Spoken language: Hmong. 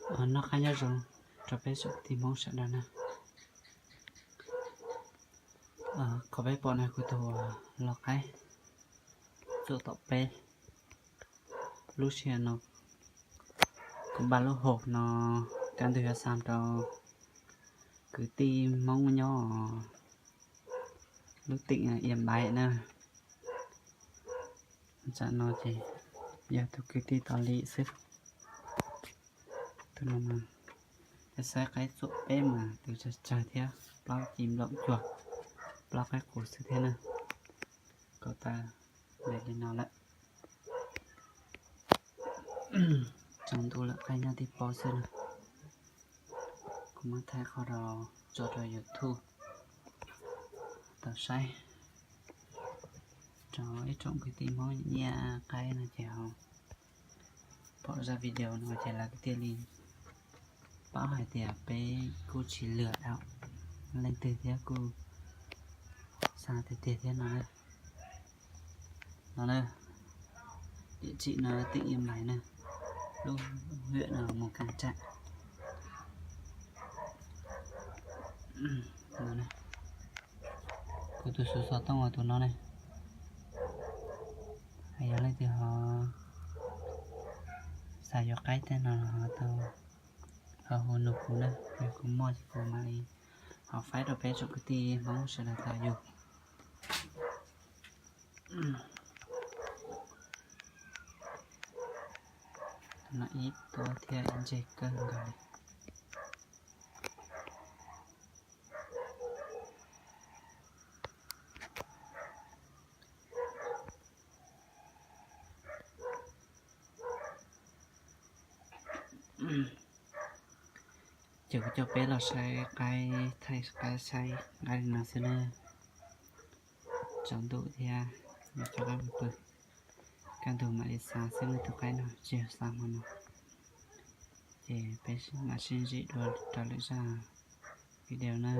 Noj qab nyob zoo rau peb tsoom kwv tij Hmoob sawv daws na. Qhov peb pom no kuv tus lau qaib txuam tom peb. Lub sij hawm no kuv npaj lub hauv no kaj ntug yuav xa rau kwv tij Hmoob nyob lub teem Ia Npaiv na. Tam no ces yog tus kwv tij Tos Lis xwb. Tus no mas, saib qaib txuam peb mas tus tsawg tsawg thiab, plaub ci nplaum cuag, plaub qaib qus xwb thiab na. Koj tas ntev li no lawm. Tsaus ntuj lawm, qaib nyob tib pob xwb na. Kuv muab thaij qhov rau tso rau YouTube tau saib. Rau ib tsoom kwv tij Hmoob nyiam qaib no ces ho pom zaj video no ces lawv thiaj li paub hais tias peb kuj tsis lwm dhau leej twg thiab, kuj xa tiag tiag thiab no. No na, tiam tsim no teem Ia Npaiv na, lub huyện no Mù Cang Chải. Kuv tus xuv xov tooj uas tus no ne, yog leej twg ho xav yuav qaib tej no los ho tau ho hu nug kuv na, yog kuv muaj ces kuv mam li ho faib rau peb tsoom kwv tij Hmoob sawv daws tau yug. No ib tuab thiab ib ntseg kawg nkaus li. Ces kuv coj peb los saib qaib, thaij qaib saib nqaij li no xwb na. Tsaus ntuj thiab, yuav tso qaib mus pw, kaj ntug mam li xa xwb na. Tus qaib no tsis yog xa hmo no. Ces peb mam sib ntsib dua rau lwm zaj video na.